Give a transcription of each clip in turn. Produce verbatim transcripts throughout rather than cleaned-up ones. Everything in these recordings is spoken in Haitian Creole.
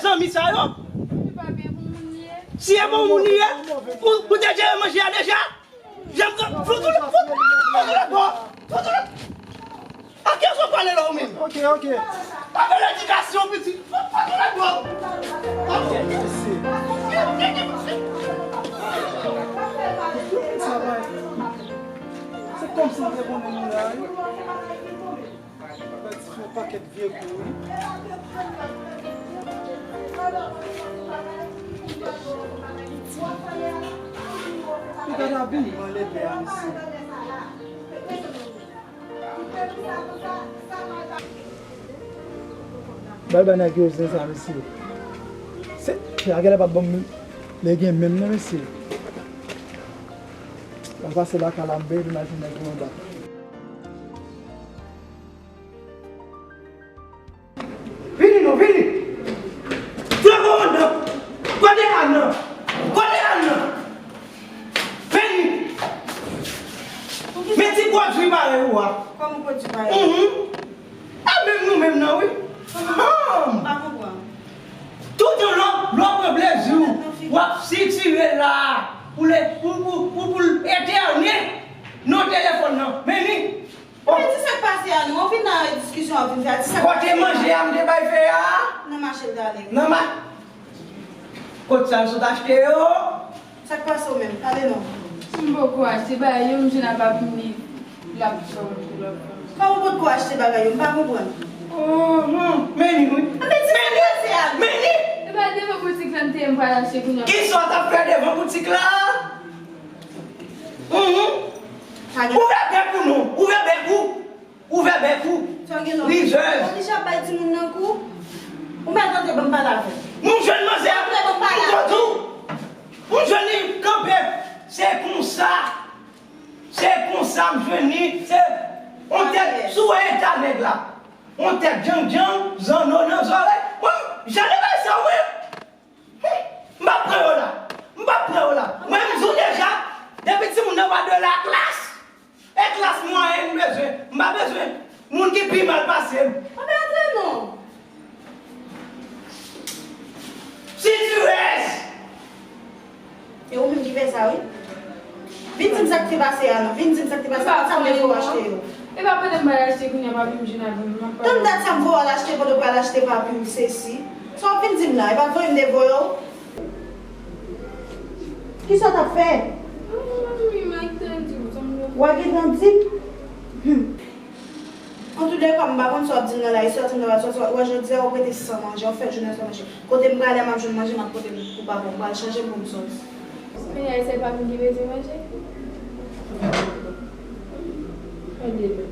Zanmi sa yo. Si e bon moun li ye, pou, pou te jere manje a deja. Jan m ka, fout ou, fout, fout ou lòt bò. Fout ou lòt. A kiyès w ap pale la ou menm? Ok, ok. Pa fè ledikasyon, pitit. Fout, fout ou lòt bò. Ok. Mèsi. Sa va. Se kòmsi m te konnen moun la, wi. Pati fè yon pakèt vye kou, wi. Li gade abiman lèdè a, mesye. Bay bay nèg yo zen sa, mesye. Se, se a genlè p ap ban m legen menm non, mesye. Mwen pase lakay la, m veye pou m al jwenn nèg yo anba. Vini non, vini. Flanbo anndan. Kote Ann nan? Kote Ann nan? Vini. Men ti pwodui parèy ou a. Kòman pwodui parèy? Mhm. A menm nou menm nan, wi. Kòman? Hum. M pa konprann. Toutan lè w, lè w pran plezi w, w ap sitire la. Pou le, pou, pou, pou, pou l etène nan telefòn nan. Men ni. Men di sa k pase a non, w vin nan diskisyon w ap vin fè a, di sa k pase a. Kote manje a m te bay fè a? Nan mache l t ale. Nan ma-, kot sa l sot achte yo? Sa k pase w menm? Pale non. M poko achte bagay yo, m jwenn a papi m li, l ap fè yon kou, l ap fè yon kou. Kòman w potko achte bagay yo? M pa konprann. Oho, men li wi. Men di sa k pase a non. Men li. E pa devan boutik la m te ye m pral achte kounye a. Kisa w t ap fè devan boutik la? Mhm. Ouvè bèk ou non, ouvè bèk ou. Ouvè bèk ou. Sa w gen non? Rizèz. Ou deja bay timoun nan kou? Ou mèt antre ban m pale avè w. M jwenn manzè a. Antre ban m pale avè w. M jwenn li kanpe. Se konsa. Se konsa m jwenn li. Se yon tèt sou eta nèg la. Yon tèt djandjan, zanno nan zòrèy. Mwen, jan li bay sa, wi. M p ap pran yo la. M p ap pran yo la. Mwen, m di w deja, depi timoun nan pa de la klas, e klas mwayèn m bezwen. M pa bezwen moun ki pi mal pase m. Anben antre non. Si tu es. E ou menm ki fè sa, wi. Vin di m sa k te pase a non. Vin di m sa k te pase a. Sa m te fè w achte yo. E pa pandan m pral achte kounye a papi m jwenn avè m, m ap pale. Tann dat sa m voye w al achte pandan w pral achte papi w sesi. Sa w ap vin di m la? E pa t voye m te voye w? Kisa w t ap fè? Mwen menm, m ak Tandy, w ap gentan di m? Hmm. Antoulèka, m pa konn sa w ap di m nan la, e sòti m nan la, sòti w wè jodi a, w ap rete san manje, w ap fè jounen san manje. Kote m prale a, m ap jwenn manje, m ap pote pou papa w, m pral chanje m pou m sòti. Kounye a, e sèl papi m ki bezwen manje? Gade men.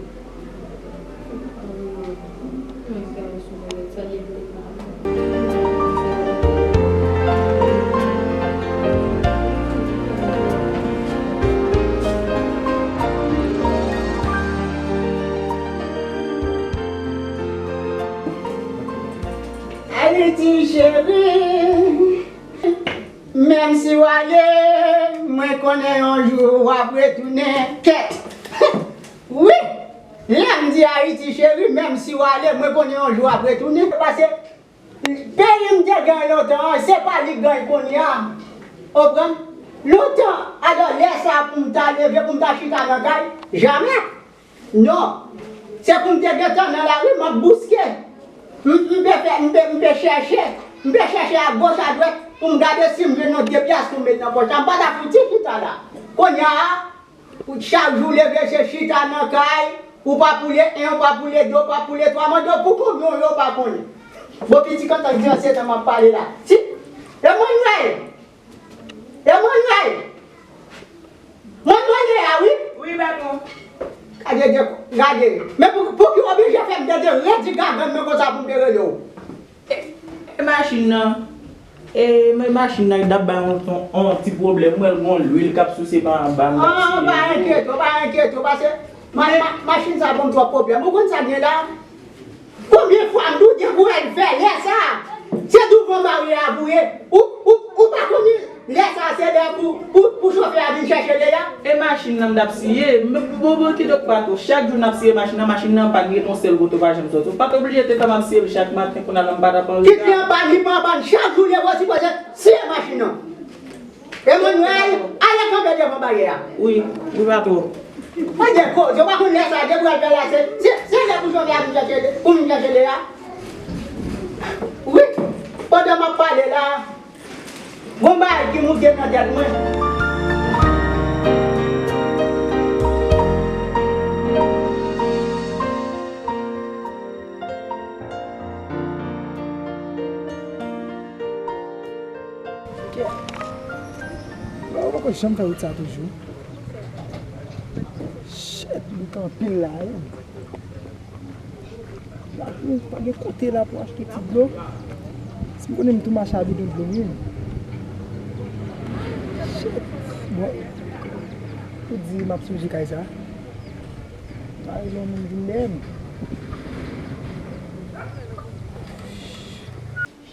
Men gade sou mwen, sa li vle. Ayiti cheri, menm si w ale, mwen konnen yon jou w ap retounen. Kèt! Wi! Lè m di Ayiti cheri, menm si w ale, mwen konnen yon jou w ap retounen. Paske peyi m te gen lontan an, se pa li k gen kounye a. Konprann? Lontan, alò, lè sa a pou m ta leve, pou m ta chita nan kay, jamè! Non. Se pou m te gentan nan lari, m ap bouske. M, m pe fè, m pe, m pe chèche, m pe chèche agoch, adwèt, pou m gade si m jwenn yon de pyas pou m met nan pòch la. M pa ta fouti chita la. Kounye a, chak jou leve, se chita nan kay, ou pa poule en, ou pa poule de, ou pa poule twa, mande w pou konbyen w ye, ou pa konnen. Bon, pitit, kontan di an se tan m ap pale la. Si, Emmanuel! Emmanuel! Mwen mande a wi. Wi, patwon. Gade, gade, gade. Men pou, pou ki w oblije fè m tande redi gagann nan konsa pou m te rele w? E, e machin nan. E, men machin nan t ap bay yon, yon, yon ti pwoblèm. Mwen wè l gon lwil k ap souse pa anba. An, pa enkyete w, pa enkyete w, paske ma, ma, machin sa ban m twòp pwoblèm. Ou konn sa k gen la? Konbyen fwa m di w depi w al fè lè sa a, se douvan baryè a pou ye. Ou, ou, ou pa konnen lè sa a se lè pou, pou, pou chofè a vin chèche l ye a? E machin Machin nan m t ap siye, m, bon, bon, kidonk Pato, chak jou n ap siye machin nan, machin nan pa gen yon sèl kote, ou pa janm soti. Ou pa t oblije te fè m ap siye l chak maten, kounye a la m pa t ap anreta. Kit li anba, li pa anba, chak jou li sipoze siye machin nan. Emmanuel, ale kanpe devan baryè a. Wi, wi, Pato. Mwen gen koze, ou pa konn lè sa, depi w al fè la, se, se, se lè pou jòf la vin chèche, pou vin chèche de a. Wi, pandan m ap pale la, gon bagay ki moute nan tèt mwen. Kè. Ou poko janm fè wout sa toujou. Shit, bouke anpil la, wi. Lakou, pa gen kote la pou achte ti dlo. Si m konnen m tou mache a bidon dlo, wi. Shit. Bon. Pou di m ap sonje kay sa. Pa gen moun vin dèyè m.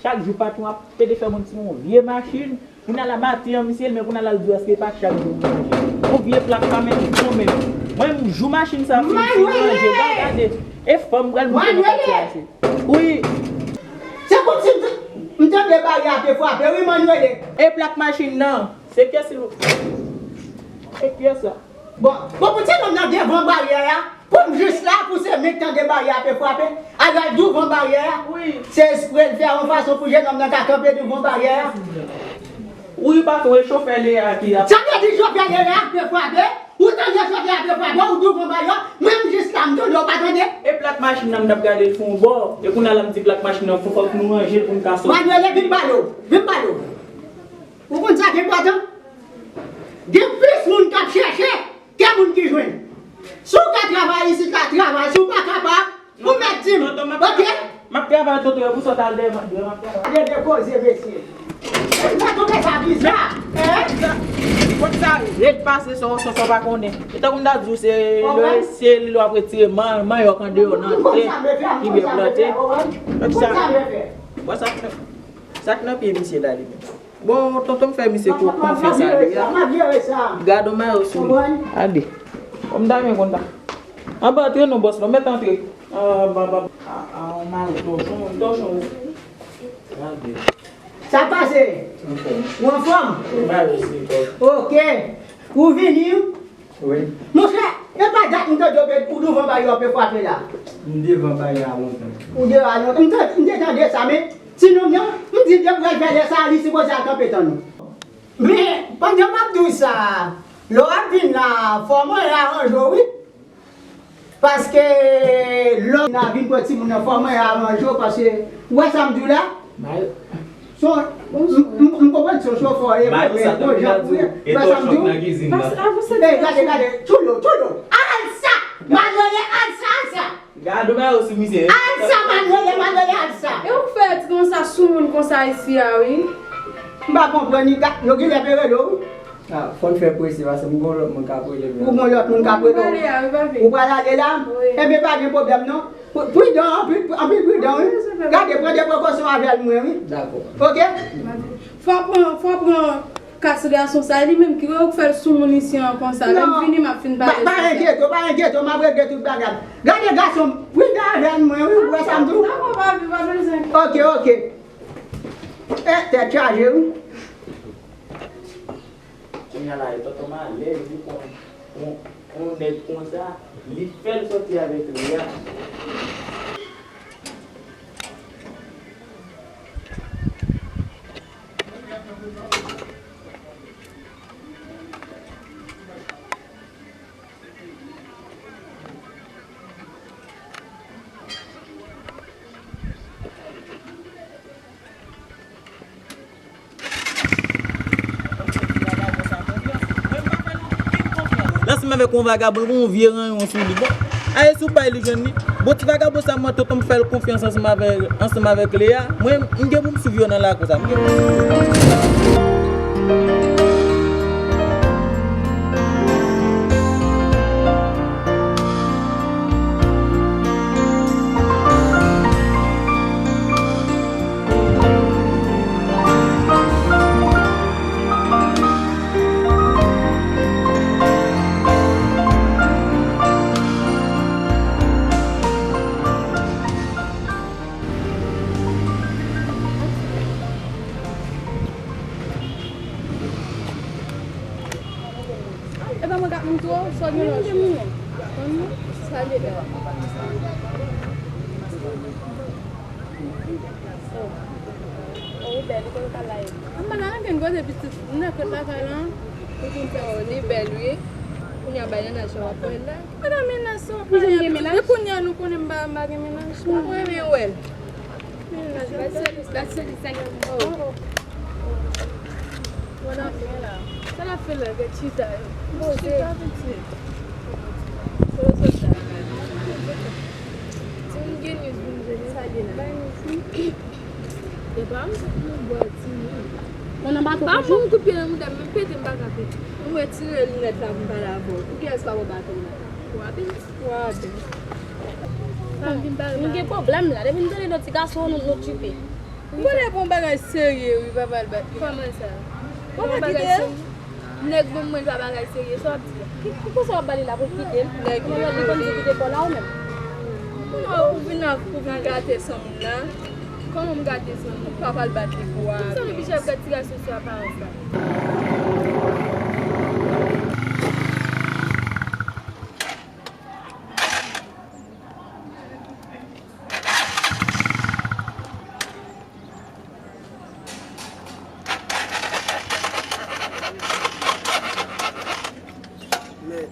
Chak jou patwon ap pede fè moun simen yon vye machin. Kounye a la maten an, misye, men kounye a la l di w èske pa chak jou m manje. Yon vye plak pa menm tonbe. Mwen, m jou machin sa fin, fin manje. Gade, gade. E fanm pral moute nan katye a se. Wi. Se kòmsi m t-, m tande baryè a te frape, wi, Manuele. E plak machin nan. Se pyès li. Se pyès la. Bon, bon, pou ti nonm nan devan baryè a, pou m jis la, pou se men k tande baryè a ap frape, al al douvan baryè a. Wi. Se espre l fè yon fason pou jenòm nan ka kanpe douvan baryè a. Wi, patwon, e chofè Lea ki ap. Sa vle di chofè Lea ap frape? Ou tande chofè ap frape, ou douvan baryè a, mwen m jis la, m tande, ou pa tande? E plak machin nan m t ap gade l fè yon bò, e kounye a la m di plak machin nan fò, fòk nou ranje l pou n ka soti. Manuele, vin pale w, vin pale w. Ou konn sa ki enpòtan? Gen plis moun k ap chèche ke moun ki jwenn. Si w ka travay isit la, travay. Si w pa kapab, ou mèt di m. Tonton, m ap travay. M ap travay, tonton, e pou sa w t al dèyè m, dèyè m ap travay. Gade de koze, mesye. Mwen twouve sa bizar. Hein? Kot sa ret pase, sa w, sa w pa konnen. E tankou m ta di w, se lè, se lè w ap retire man-, manyòk andeyò nan tè ki byen plante. Donk sa, bon, sa k nan, sa k nan pye misye la, li menm. Bon, tonton m fè misye ko-, konfyans ale a. Gade yon mayo sou li. Ale. Bon, m ta renmen konn sa. Anba, antre non, bòs la. Mèt antre. Anba, anba. A, a, yon mayo tòchon, tòchon. Gade. Sa k pase? Anfòm. Ou anfòm? Yon mayo sou li. Ok. Ou vini? Wi. Monchè, e pa dat m tande w, ou douvan baryè a ap frape la. M devan baryè a lontan. Ou devan lontan. M te, m te tande sa, men ti nonm nan, m di depi w al fè lè sa, li sipoze al kanpe tann ou. Men, pandan m ap di w sa, lè w ap vin la, fò mwen ranje w, wi. Paske lè w vin pran timoun nan, fò mwen ranje w, paske, ou wè sa m di w la? Son, m, m, m konprann se yon chofè w ye, men gon jan pou ye. Ou wè sa m di w? Ey, gade, gade, tchoulo, tchoulo. Al sa! Manuele, al sa, al sa! Gade w ba yo sou misye. Al sa, Manuele, Manuele, al sa! E ou k fè ti konsa sou moun konsa isi a, wi? M pa konprann, li ka, yo genlè pe rele w, wi. A, fò n fè prese, paske m gon lòt moun k ap rele m. Ou gon lòt moun k ap rele w. Ou pral ale a, wi, papi. Ou pral ale la? Wi. Enben, pa gen pwoblèm, non. Pri-, pridan, anpil, anpil pridan, wi. Wi, se vre. Gade, pran de prekosyon avè l, mwen, wi. Dakò. Ok? Fò pran, fò pran kas gason sa, e li menm ki yo k fè l sou moun isi an konsa. Lè m vini, m ap fin pale sou sa. Non. Pa, pa enkyete w, pa enkyete w, m ap regle tout bagay. Gade gason, pridan avè l, mwen, wi, ou wè sa m di w? Dakò, papi, pa bezwen. Ok, ok. E, tèt chaje, wi. Kounye a la, e tonton m alèz, li pran yon, yon nèg konsa, li fè l sòti avèk li a. Ansanm avèk yon vagabon, li gen yon vye ranyon sou li. Bon, a e sou pay li jwenn li. Bon, ti vagabon sa, mwen, tonton m fè l konfyans ansanm avè, ansanm avèk Lea. Mwen, m gen pou m swiv yo nan lakou sa. M gen pou m swiv yo. M twò, sa gen lòt. Sa gen lòt. Oh. Oh, ou bèl, ou konn ka la ye. M pa nan ankenn kote pitit, m nan kot lakay la. Ou konn fè, oh, li bèl, wi. Kounye a bay nan naj w ap wè l la. Madan menaj sa w pale a pitit. E kounye a nou konnen m pa, m pa gen menaj. Mwen renmen wè l. Menaj la. Bat sou li, bat sou li, sa gen. Oh. Mwen nan fen la. Sa l ap fè la, gade chita yo. Poze. Chita pitit. Solo sòt la. Si m gen news pou m jwenn, sa gen la. Bay news. Epa, m sot nan bò timoun. Mwen nan bato. Pa toujou. Ban m kout pye nan mouda m, men pete m pa ka pete. Mwen retire linèt la pou m pale avè w. Poukiyès pa wè baton nan? Pou Abel. Pou Abel. Fòk m vin pale. Nou gen pwoblèm la. Depi m tande non ti gason, nou, nou okipe. M konnen pou yon bagay serye, wi, papa l bat li. Kòman sa? Bon, pa kite l. Nèg bon mwen pa bagay serye, sa w ap di a? Ki, ki konsa w ap ba li la pou l kite l? Nèg li konn di kite kò la ou menm? Non, ou vin la pou vin gate san moun la. Kòman m gate san moun? Papa l bat li pou a. Sa nou oblije ap gade ti gason sou aparans la. Men,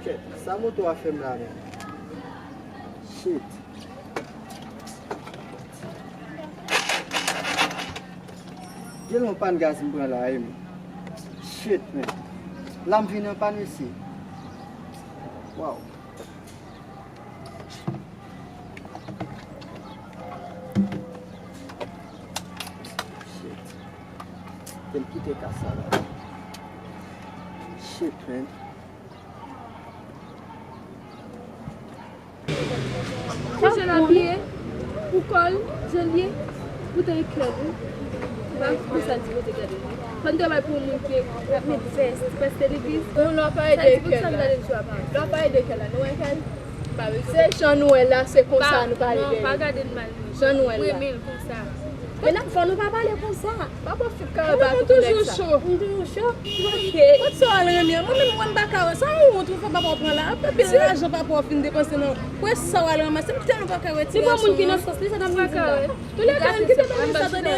kèt, sa moto a fè m la menm? Shit. Gen yon pàn gaz m pran la, wi, men. Shit, men. La m vin an pàn isi. Wow. Shit. Te m kite kas sa la. Shit, man. Jan l abiye, pou kò l, jan l ye, poutan e kèl, wi. Ou pa konn sa l di kote gade l. Fò n travay pou yon moun ki ap met vès, ti vès de legliz. Non, lè w pale de kèl la. Lè w pale de kèl la, nou wè kèl? Se jan nou wè l la, se konsa nou pale de li. Non, pa gade l mal, non. Jan nou wè l la. M renmen l konsa. Men nan fò nou pa pale konsa. Pa pran fout kare pa tou pou nèg sa. Ou toujou cho. M toujou cho. Ok. Kot sa w al renmen an? Mwen menm, mwen m pa ka wè. Sa yon wont wi fè papa w pran la. Anpil lajan papa w fin depanse nan près sa w al ranmase. M tèlman pa ka wè ti gason an. Li pran moun ki nan sans li, sa n ap vin di la. Toulèka, ann kite bagay sa, tande.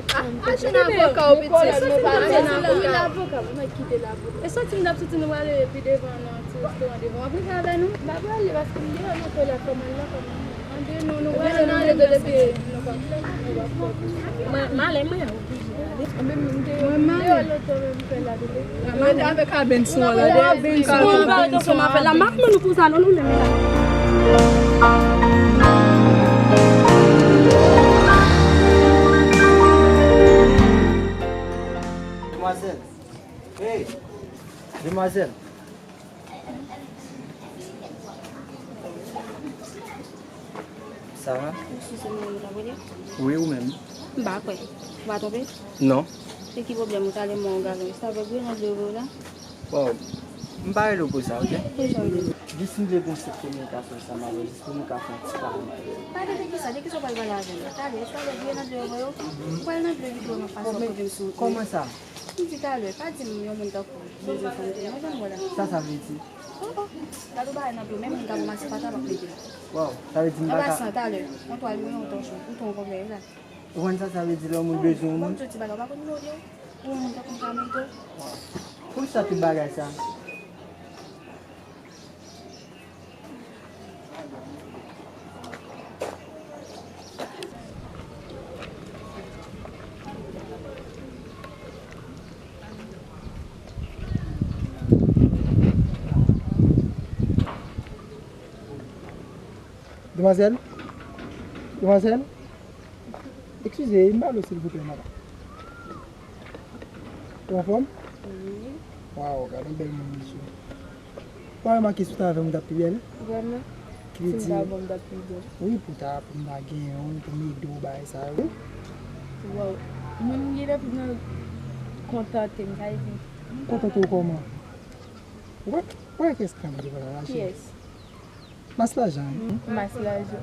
Ah, ah, jwenn avoka w pitit, nou pa jwenn avoka. Wi, avoka, mwen kite l avoka. E soti m t ap soti, nou prale pi devan nan ti restoran devan. W ap rive avè nou? M pa prale paske m deyò nan kay la, kòman l la, kòman l la. Anben non, nou prale nan ale paske nou pa, nou pa fò. Mwen, m ale, mwen oblije ale. Anben m deyò, m deyò lòt tan, men m fè la depi. Mwen te avèk Abenson an la, de Abenson an. Mwen pa rete ansanm avè l la, m ap mande nou pou sa, non, nou menm la. Demwazèl. Hey! Demwazèl. Sa va? Ou si se mwen ou t ap rele? Wi, ou menm. M pa kwè. Ou pa twonpe? Non. E ki pwoblèm ou t ale mwen yon galon? Sa vle grenn angle ou la? Bon, m pa rele w pou sa, oke? Ki jan w rele? Jis m vle gon sèt kominikasyon ansanm avè w, jis pou nou ka fè yon ti pale. Pale de kisa? De kisa w pral pale avè m la? Talè, talè, grenn angle ou voye w? Ou pral nan angle videyo m ap pase w ap kote m sou wout mwen. Kòman sa? M di talè, pa di m yon moun tankou m bezwen fanm tou. Mwen janm wè la. Sa sa vle di? Oh, oh. Gade yon bagay nan pye w, menm moun k ap ranmase patra p ap mete. Waw, sa vle di m pa ka. An pasan, talè, yon twal mwen, yon tòchon, ou tou yon konplè la. Ou konn sa sa vle di lè yon moun bezwen yon moun? Bon, m di w ti bagay, ou pa konn nimewo pye w? Pou yon moun tankou m ka merite w? Waw. Poukisa tout bagay sa? Demwazèl? Demwazèl? Eskize, m pale w silvouplè, madanm. Ou anfòm? Wi. Waw, gade yon bèl moun, mesye. Ou pa remake si w t avè m, w t ap pi bèl? Vrèman? Si m ta avè w, m t ap pi bèl. Wi, pou ta, pou m ta gen yon, pou m ede w, bagay sa yo. Waw. Mwen, m gen lè pou m nan kontante m, sa vle di. Kontante w kòman? Ou wè, ou wè kiyès k ap devan la, cheri? Kiyès? Mas lajan, wi. Mas lajan.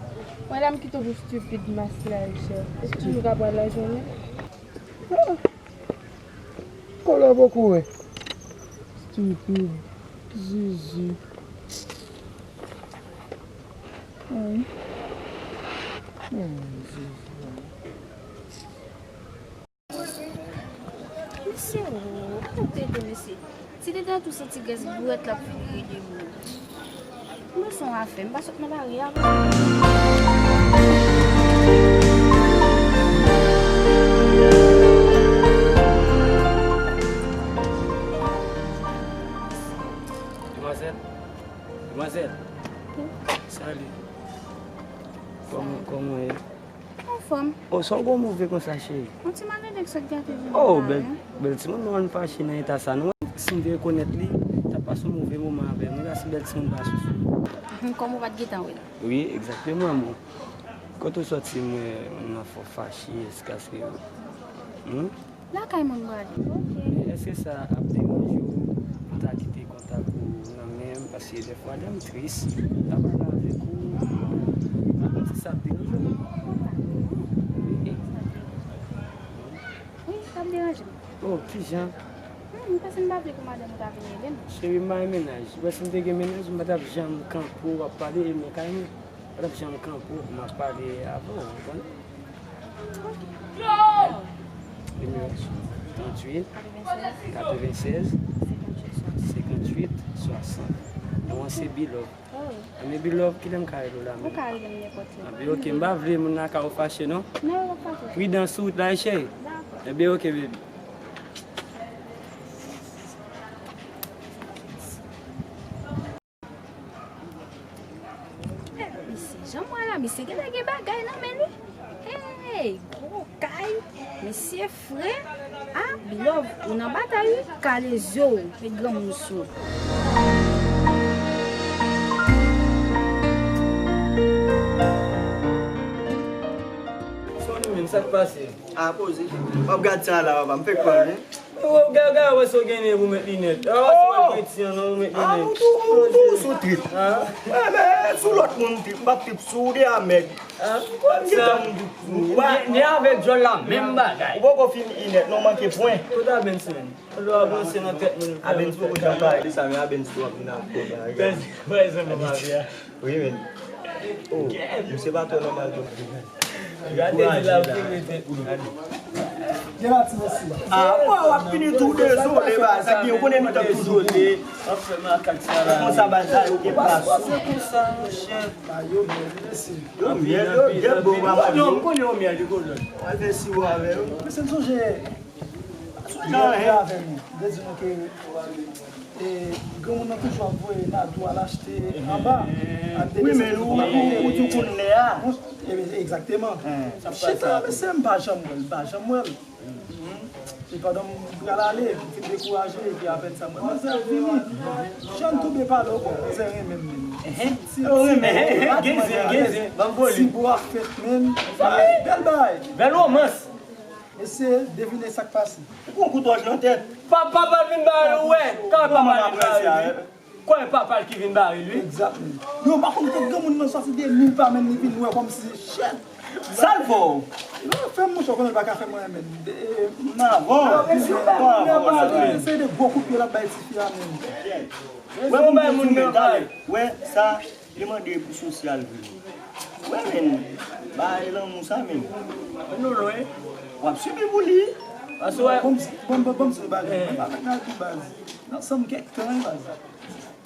Madanm, kite w pou stupid, mas lajan. Èske nou ka pran lajan, non? Ah. Kòlè poko wè. Stupid. Zizi. Ay. Ay, Zizi. Mesye, o, pa t ap trete mesye. Si li te tou santi grès bourèt la ap fin rele moun. Mwen se yon afè, m pa sot nan lari a. Demwazèl, demwazèl. Wi. Salut. Kòman, kòman w ye? Anfòm. O, sa w gwo move konsa, cheri? Yon ti malelek sot gate vin. O, bèl, bèl timoun, nou ann fache nan eta sa. Nou, si m te rekonèt li, t ap pase yon move moman avè m. Wi, si bèl timoun pa soufri. Kòm ou pa t gentan wè l. Wi, egzakteman, bon. Kote w sòti, m wè moun nan fò fache, jiskaske, hmm? Lakay mwen m prale. Ok. Men èske sa ap deranje w pou ta kite kontak ou nan men m? Paske dèfwa lè m tris, m ta pale avèk ou, m pa konn si sa ap deranje w. Wi. Wi, sa ap deranje m. O, kijan? Hmm, m panse m pa vle pou madanm ou ta vin rele m. Cheri, m pa gen mennaj. Ou wè si m te gen mennaj, m pa t ap janm kanpe w ap pale, e men kay mwen. Pa t ap janm kanpe w pou m ap pale avè w, ou konprann? Nimewo tranntuit, katrevensèz, senkantuit, swasant. Non an se Bilove. Enben Bilove, kilè m ka rele w la menm? Ou ka rele m nenpòt lè. Anben, ok, m pa vle moun lakay ou fache, non? Non, yo pa fache. Pridans sou wout la, wi, cheri. Dakò. Enben, ok, baby. Mesye, jan m wè la, mesye genlè gen bagay nan men li. Hey, gwo kay, mesye fre. Ah, Bilove, ou nan batay wi, kale zye w, met granmoun sou w. Sonny menm, sa k pase? Ah, poze. W ap gad sa la, papa, m fèk pran, wi. Ou gade, gade, wè si w gen nen pou met linèt. Ah, wè si w gen ti an, non, pou met linèt. Ah, ou tou, ou tou sou trip. Ah. Wè, men sou lòt moun trip, m p ap trip sou ou de a mèg. Ah, kòm sa. Nen avèk djòl la, menm bagay. Ou poko fin linèt, non, manke pwen. Kote Abens menm? Ou dwe avanse nan tèt moun. Abens poko janm pale sa, men Abens tou ap vin ak kòb la. Pèse, pèse, mwen pa vle. Wi, men. Oh, misye pa twò nòmal tou. Gade di la, ou te rete. Gen la ti mesye. Ah, mwen w ap fini tou dezole, ba, sa gen, ou konnen nou t ap toujou dezole. W ap fè makak sa la. Konsa, ba, sa yo gen plas. Se konsa, monchè. Ba, yo bèl, mesye. Yo bèl, yo bèl, bon, ba, yo. Yo, m konnen yo bèl, yo konnen. Mwen fè siwo avè yo. Mesye, m sonje, sonje avè nou. M te di nou ke E, granmoun nan toujou ap voye Nadou al achte anba. Wi, men ou, ou, ou tou konn lè a. Egzakteman. Chita, mesye, m pa janm wè l, m pa janm wè l. E pandan m pral ale, m fin dekouraje, epi apèn sa, m wè manzè vini. Jan l tonbe pale w, bon, manzè renmen m menm. Ti, ti, ti bo a fèt menm. Bèl bagay. Bèl womans. Mesye, devine sa k pase. Ou pran kout wòch nan tèt. Pa, papa l vin ba l, ou wè. Kòman papa l vin ba l, wi. Kòman papa l ki vin ba l, wi. Egzakteman. Yo pa konn kot granmoun nan sòti de mil pa menm li vin wè kòmsi shit. Sa l fè w? Yo fè m, monchè, w konnen l pa ka fè m anyen menm. Nan bon. Se de gwo kout pye l ap bay tifi a menm. Wè moun bay moun nan kay. Wè sa. Li mande pou sosyal vre. Wè, men, bagay lanmou sa, men. Nou lwen. W ap sibi pou li. Paske w wè. Bon, bon, bon, bon, se bagay. Mwen pa met nan pi baz. Nan sanm kèk tan, wi, baz.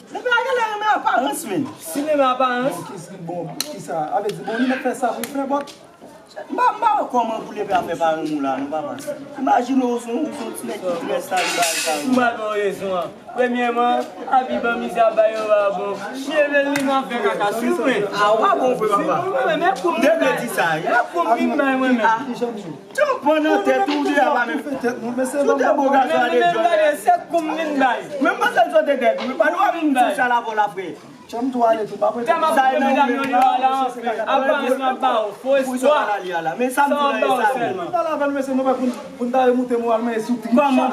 Depi a genlè renmen aparans, men. Si renmen aparans. Bon, kis, bon, kisa? A vle di, bon, li mèt fè sa pou l fè, bòt. M pa, m pa wè kòman pou Lepe a fè pa renmen w la, non, papa. Imajine w, w se yon, w se yon ti nèg ki trè sal, bagay sa yo. M pral ba w rezon an. Premyèman, abi ban mizè ap bay yo pa bon. M leve l, li nan fè kaka sou mwen. A, w pa bon vre, papa. Mwen, men kou m vin bay. M te vle di sa, wi. Men kou m vin bay, mwen, men. Tchanpan nan tèt ou, de a pa menm. Si w te bo gason ale djòl. Se kou m vin bay. Men m panse l sote tèt, wi. Pa nou ap vin sou sa la, vòlè, frè. Tèm tou ale tou, pa prete. Tèm ap prete medam yo li a la, anfen, aparans m ap ba w, fo espwa. Men sa m di la, e sa menm. Pale avè l, mesye, nou wè pou n, pou n ta remoute moral mwen, e sou trip. Kòman?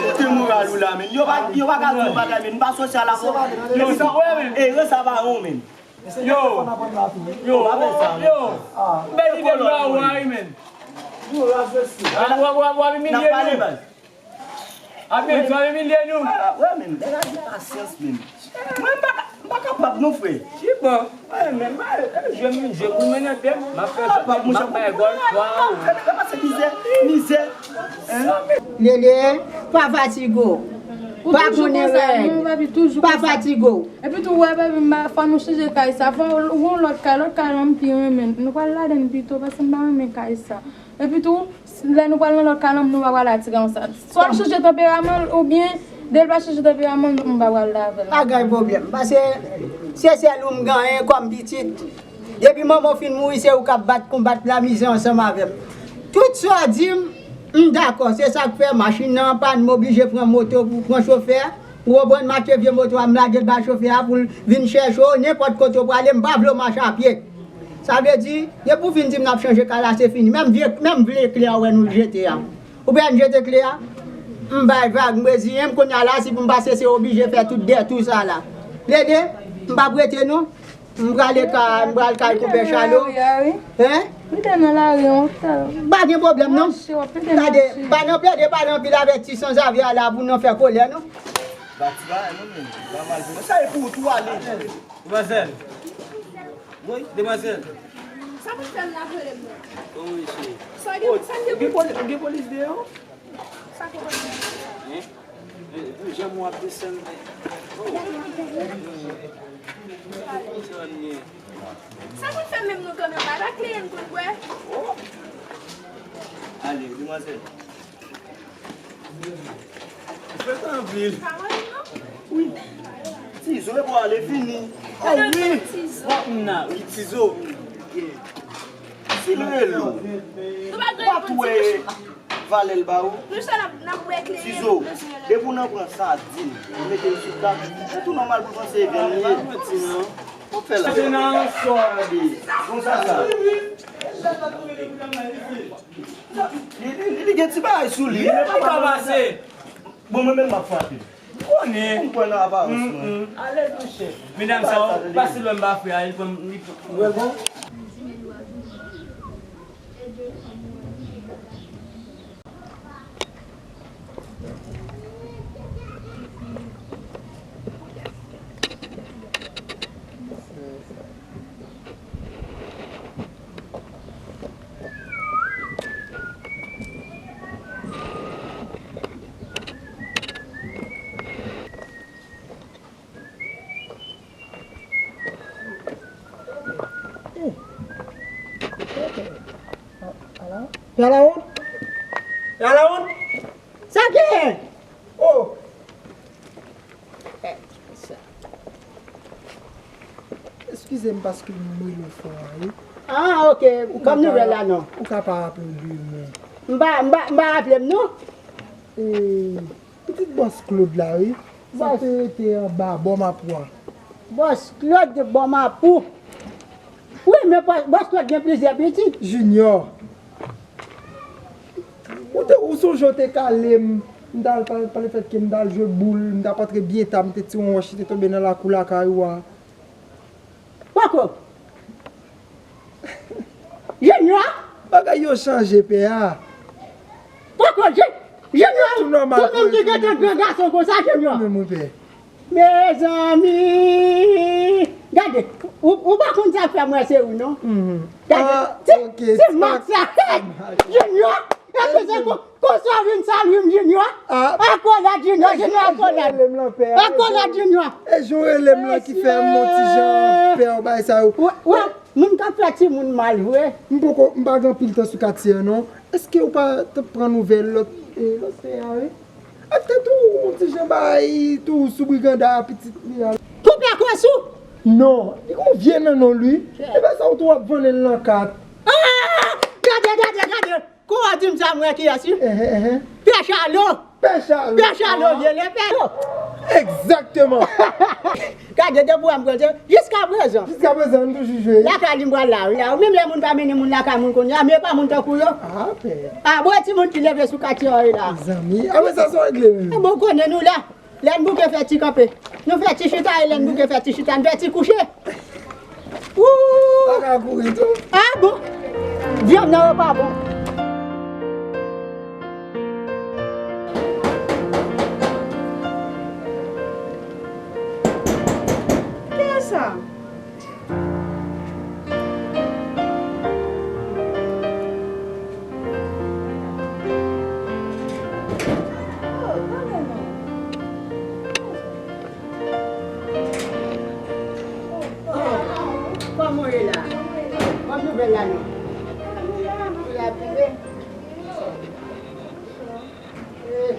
Moute moral ou la, men. Yo pa, yo pa ka di yon bagay, men. M pa sòsyal avè w. Yo, sa w wè, men. E, yo sa pa yon, men. Yo, yo, yo. Bèl ide m ba ou a, wi, men. Yo, w ap, w ap, w ap imilye nou. Ap gen zòn imilye nou. Wè, men, nèg la gen pasyans, men. Mwen, m pa ka, m pa kapab, non, frè. Ki bon? Wè, men, m pa jwe, m jwe pou mennen tèt. M ap fè, m ap bay gòl twa. Fè nèg la pase mizè, mizè. Lele, pa fatige w. Pa konnen règ. Pa fatige w. Epi tou, wè, baby, m pa, fò nou chanje kay sa. Fò w yon lòt kay, lòt kay la, m pi renmen. Nou pral ladann pito, paske m pa renmen kay sa. Epi tou, lè nou pral nan lòt kay la, nou pa pral atire ansanm. Swa m chanje tanperaman l, oubyen, lè l pa chanje tanperaman l, m pa pral la avè l. Pa gen pwoblèm, paske se sèl ou m genyen kòm pitit. Depi manman w fin mouri, se ou k ap bat konbat lamizè ansanm avè m. Tout sa w di m, m dakò. Se sa k fè machin nan anpàn, m oblije pran moto pou pran chofè. Ou konprann, m achte vye moto a, m lage l ba chofè a pou l vin chèche w nenpòt kote w prale. M pa vle w mache a pye. Sa vle di, depi w fin di m n ap chanje kay la, se fini. Menm vye, menm vle kle a w wè nou jete a. Ou pa jete kle a? M bay vag, m reziyen m kounye a la, si pou m pase, se oblije fè tout dètou sa la. Lele, m p ap rete non. M prale ka, m pral kay konpè Chalo. Hein? Ou te nan lari lontan. Pa gen pwoblèm non. Gade, pa nan plede pale anpil avèk ti sanzave a la pou nan fè kòlè non. Ba ti bagay non, men. Ba mal pou sa e pou ou tou ale. Demwazèl. Wi, demwazèl. Sa pou fè m la vole m nan? Bon, mesye. Sa gen, sa gen gen pou poli-, gen polis deyò? Sa pou fè m la? Hein? Pou janm w ap desann. Oh. Sa pou fè menm nou kanmenm la, pa kleren pou l bwè. Oh. Ale, demwazèl. Ou fè sa anpil. Wi. Tizo, e pou ale fini. Oh wi. Bon, m nan, wi, Tizo. Si l rele w, ou pa t wè valè l ba ou? Tizo, depi w nan pran sadin, ou mete l sou tab, se tou nòmal pou l panse e vyann li ye. Ou fè la. Se nan yon sò de. Konsa sa. Li, li, li gen ti bagay sou li. Li pa ka pase. Bon, mwen menm m ap frape. Konnen. M kwè nan aparans mwen. Ale touche. Medam sa yo, pase lwen m pa fè a, li pran, li pran. Ou wè bon? Pè Lawon? Pè Lawon? Sa gen? Oh! Eskize m paske m rele w fò a, wi. Ah, ok. Kòm nouvèl la, non. Ou ka pa raple w de mwen. M pa, m pa, m pa raple m, non. E, pitit bòs Claude la, wi. Sa te rete anba bò Mapou a. Bòs Claude bò Mapou. Wi, men bò-, bòs Claude gen plizyè pitit. Junior. Ou te, ou sonje w te kale m, m t al pa, pa lefètke m t al jwe boul, m t ap antre byen ta, m te tire yon wòch, li te tonbe nan lakou lakay ou a. Poko. Junior? Bagay yo chanje, pè a. Poko, Ju-, Junior, ou menm ki gentan gran gason konsa, Junior. Wi, men, mon pè. Mezanmi! Gade, ou, ou pa konn sa k fè m wè se ou, non? Gade, ti, ti mak sa. Junior, èske se kon, konsa w vin salye m, Junior? Akolad, Junior, Junior, akolad. Akolad, Junior. E jan w rele m lan ki fè m yon ti jan pè w bay sa yo. Wè, wè, moun k ap fè timoun mal vre. M poko, m pa gen anpil tan sou katye a, non. Èske ou pa t ap pran nouvèl lòt, e, lòt pè a, wi? Ak tèt ou, ou ti jan bay tou sou briganda a pitit li a. Koupe kwès ou? Non, li gon vye nan non li. Epa sa ou tou ap vannen l nan kat. Ah! Gade, gade, gade. Kou a di m sa m wè kiyès wi. Pè Chalo. Pè Chalo. Pè Chalo vye le pè. Egzakteman. Gade depi w wè m pran se jiskaprezan. Jiskaprezan, m toujou jwe. Lakay li m pral la wi. Menm lè moun pa mennen moun lakay moun kounye a, men pa moun tankou yo. Ah, pè. Ah, bon, e timoun ki leve sou katye a wi la. Zanmi, apre sa, sa w regle menm? Bon, konnen nou la. Lè n bouke fè ti kanpe. Nou fè ti chita, e lè n bouke fè ti chita, n fè ti kouche. Wou! Pa ka kouri tou. Ah, bon. Vyann nan yo pa bon.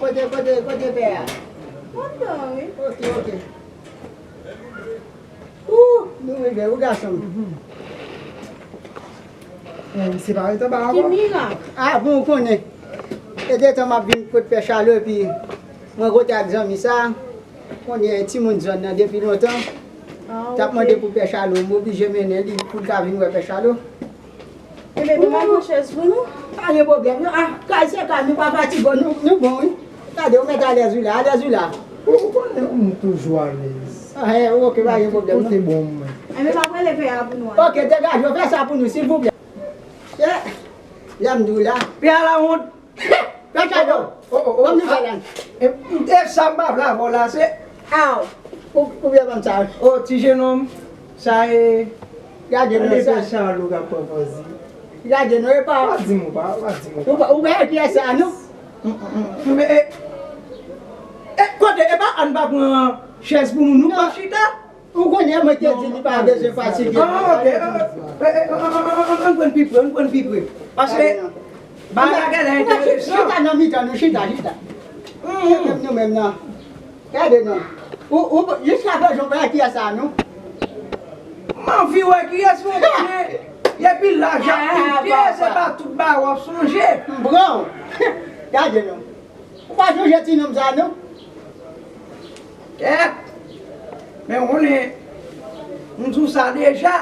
Kote, kote, kote pè a? Anndan, wi. Ok, ok. Ou, nou rive, ou gason m. Eh, misye pa ret anba ankò. Ki mirak? Ah, bon, ou konnen. E de tan m ap vin kot pè Chalo, epi m rankontre ak zanmi sa. Konnen timoun zòn nan depi lontan. Ah, t ap mande pou pè Chalo, m oblije mennen li pou l ka vin wè pè Chalo. Ebyen, nou pa pran chèz pou nou? Pa gen pwoblèm, non. Ah, kay se kay, nou pa fatige, nou, nou bon, wi. Gade, ou mèt alèz, wi, la, alèz, wi, la. Ou, ou konnen m toujou alèz. Ah, eh, ok, pa gen pwoblèm, non. Kote bon mwen. Ebyen, m ap rele pè a pou nou, an. Ok, degaje w, fè sa pou nou, silvouplè. Eh, lè m di w la. Pè a la wont. Pè Chalo, oh, oh, oh, ban m nouvèl la. E, e sa m pa vle avè w la, se. Aw. Ou, ou byen ban m sa, wi. Oh, ti jenòm, sa e. Gade non, sa. Pè Chalo k ap pran fanzi. Gade non, e pa. Pa di m ou pa, pa di m ou pa. Ou pa, ou pa wè kiyès sa, non? Mm, mm, mm. Men, e, e, kote, e pa ann pa pran chèz pou nou, nou pa chita? Ou konnen mwen te di li pa bezwen fatige. Ah, ok. Ah, eh, eh, ah, ah, ah, ah, ann pran pi pre, ann pran pi pre. Paske bagay la enteresan. Chita nan mitan nou, chita, chita. Se menm nou menm nan. Gade non. Ou, ou, jiska prezan, ou pa wè kiyès sa, non? M anvi wè kiyès mwen konnen. Epi laj ap moute, se pa tout bagay w ap sonje. M pran w. Gade non. Ou pa sonje ti nonm sa, non? Kèt! Men w konnen, m di w sa deja,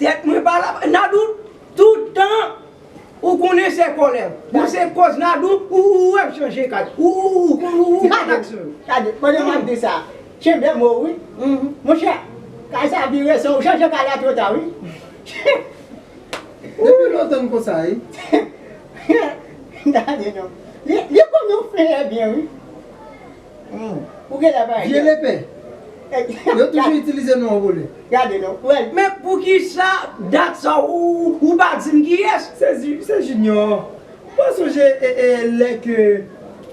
tèt mwen pa la, Nadou, toutan, ou konnen se kòlè. Bon, se koz Nadou, ou, ou, ou wè m chanje kay. Ou, ou, ou, ou, ou, ou konn aksyon yo. Gade, pandan m ap di sa, tchenbe mo, wi. Monchè, kay sa vire san ou chanje kay la twò ta, wi. Depi lontan n konsa, wi. Gade non. Li, li konnen w fè byen, wi. Hmm. Ou genlè pa vye lepè. Yo toujou itilize non an vòlè. Gade non. Wè. Men poukisa dat sa ou, ou pa di m kiyès? Se Ju-, se Junior. Ou pa sonje, e, e, lè ke,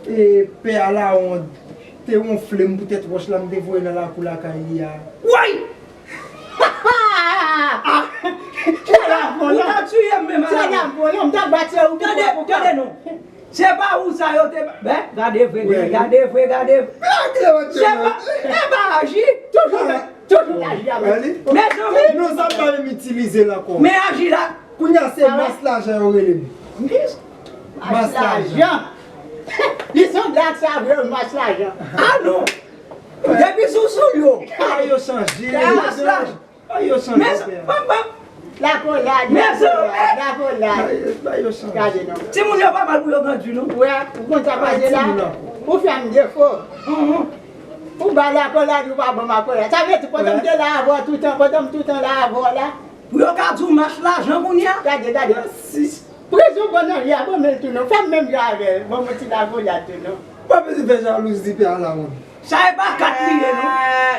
e, pè a lawont te wonfle m poutèt wòch la m te voye nan lakou lakay li a? Woy! Ah! Ou ta tiye m menm a la. Tande, tande non. Se pa ou sa yo te ba-, ben, gade vre, gade vre, gade vre. Se pa, e pa aji. Toujou, toujou aji avèk. Mezanmi. Non, sa pa menm itilize l ankò. Men aji la. Kounye a se mas lajan yo rele m. Mas lajan. Li sanble ak sa vre, mas lajan. Ah non. Depi sou sou yo. Bagay yo chanje. Mas lajan. Bagay yo chanje, pè. Lakolad, lakolad, lakolad. Bagay yo chanje. Gade non. Timoun yo pa mal pou yo grandi, non. Wè, ou konn sa pase la? Ou fè m defo. Ou ba lakolad, ou pa ban m akolad. Sa vle di, pandan m te la avè w toutan, pandan m toutan la avè w la. Pou yo ka di w mas lajan kounye a. Gade, gade. Prizon bon nan li a, bon men l tou non. Fè m menm jan avè l. Bon, mwen ti lakolad tou non. Pa bezwen fè jalouzi pè a la, moun. Sa e pa kat li ye, non.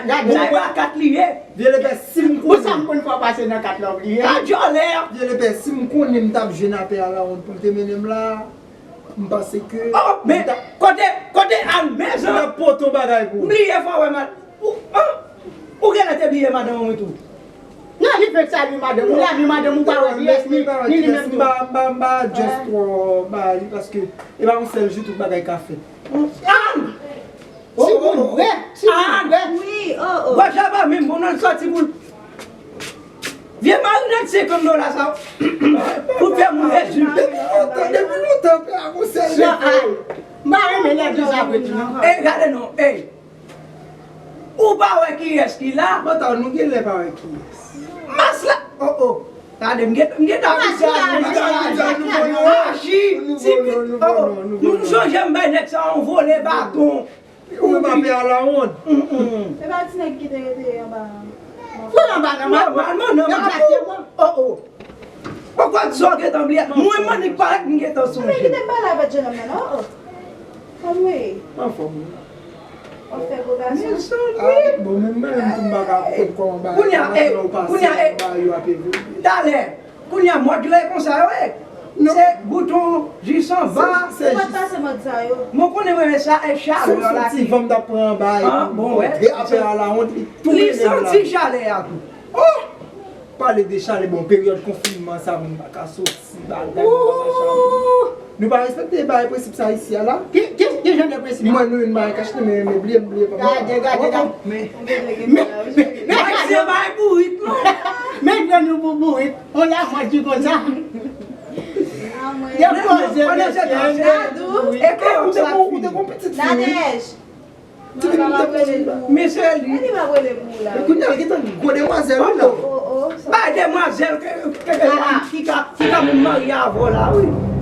Sa e pa kat li ye. Vye lepè, si m konnen. Pou sa m konn fè w pase nan kat la, w bliye. Kat djòlè. Vye lepè, si m konnen m t ap jwenn a pè a la, moun, pou l te mennen m la, m panse ke. Oh, men, kote, kote, al, men jan. M t ap pote yon bagay pou ou. M bliye fò wè mal. Ou, ah, ou genlè te bliye madanm ou tou. Non, li fenk salye madanm ou, lavi madanm ou pa wè kiyès ni, ni li menm tou. M pa, m pa, m pa just twò ba li, paske e pa yon sèl jou tout bagay ka fèt. Ann! Timoun vre, timoun vre. Wi, oh, oh. Gòj la pa menm bon nan sòti pou l. Vye marinad senkant dola sa. Pou fè moun rezil. Depi lontan, depi lontan, pè a gon sèl defo. M pa renmen lè di sa vre tou non. Ey, gade non, ey. Ou pa wè kiyès ki la? Manta, nou genlè pa wè kiyès. Mas la, oh, oh. Gade, m gen, m gen ta. Mas lajan. Aji, ti pi, oh, oh. Nou sonje m bay nèg sa yon vole baton. Ou menm pa pè a la wont. E pa ti nèg ki te rete anba. Fou anba nan mapou. Nòmalman, nan mapou. Oh, oh. Pokwa di sa w gentan bliye? Mwen, m annik parèt, m gentan sonje. Men kite m pale avèk jenòm nan, non. Oh, oh. Anmwey. Anfòm, wi. W ap fè gwo gason. Mezanmi. Ah, bon, men mwen menm tou m pa ka konprann kòman bagay yo ap evolye. Talè, kounye a mòd yo e konsa yo ye. Se bouton jis anba. Se, se jis. Ou pa t pase mòd sa yo. Mwen konnen mwen men sa e chalè la ki. Ti van m t ap pran anba epi m kontre a pè a la wont, li tou mennen m la. Li santi chalè a tou. Oh! Pale de chalè, bon, peryòd konfinman sa, moun pa ka soti, bagay, moun pa ka chalè. Nou pa respekte bagay prensip sa isi a la. Ki, ki, Ki jan de prensip? Mwen nou yon bagay kache men men bliye m bliye pa. Gade, gade, gade. Men men men men se bay bourik non. Men grann nou pou bourik. On la mwen di konsa. Depoze mesye. Dadou. E ke ou te kon ou te kon pitit fi wi. Nadèj. Ti pitit ou te kon. Men se li. Li pa rele pou ou la. Kounye a gentan gwo demwazèl wi la. Oh oh. Bay demwazèl ke ke ke ki ka ki ka menm marye avè w la wi.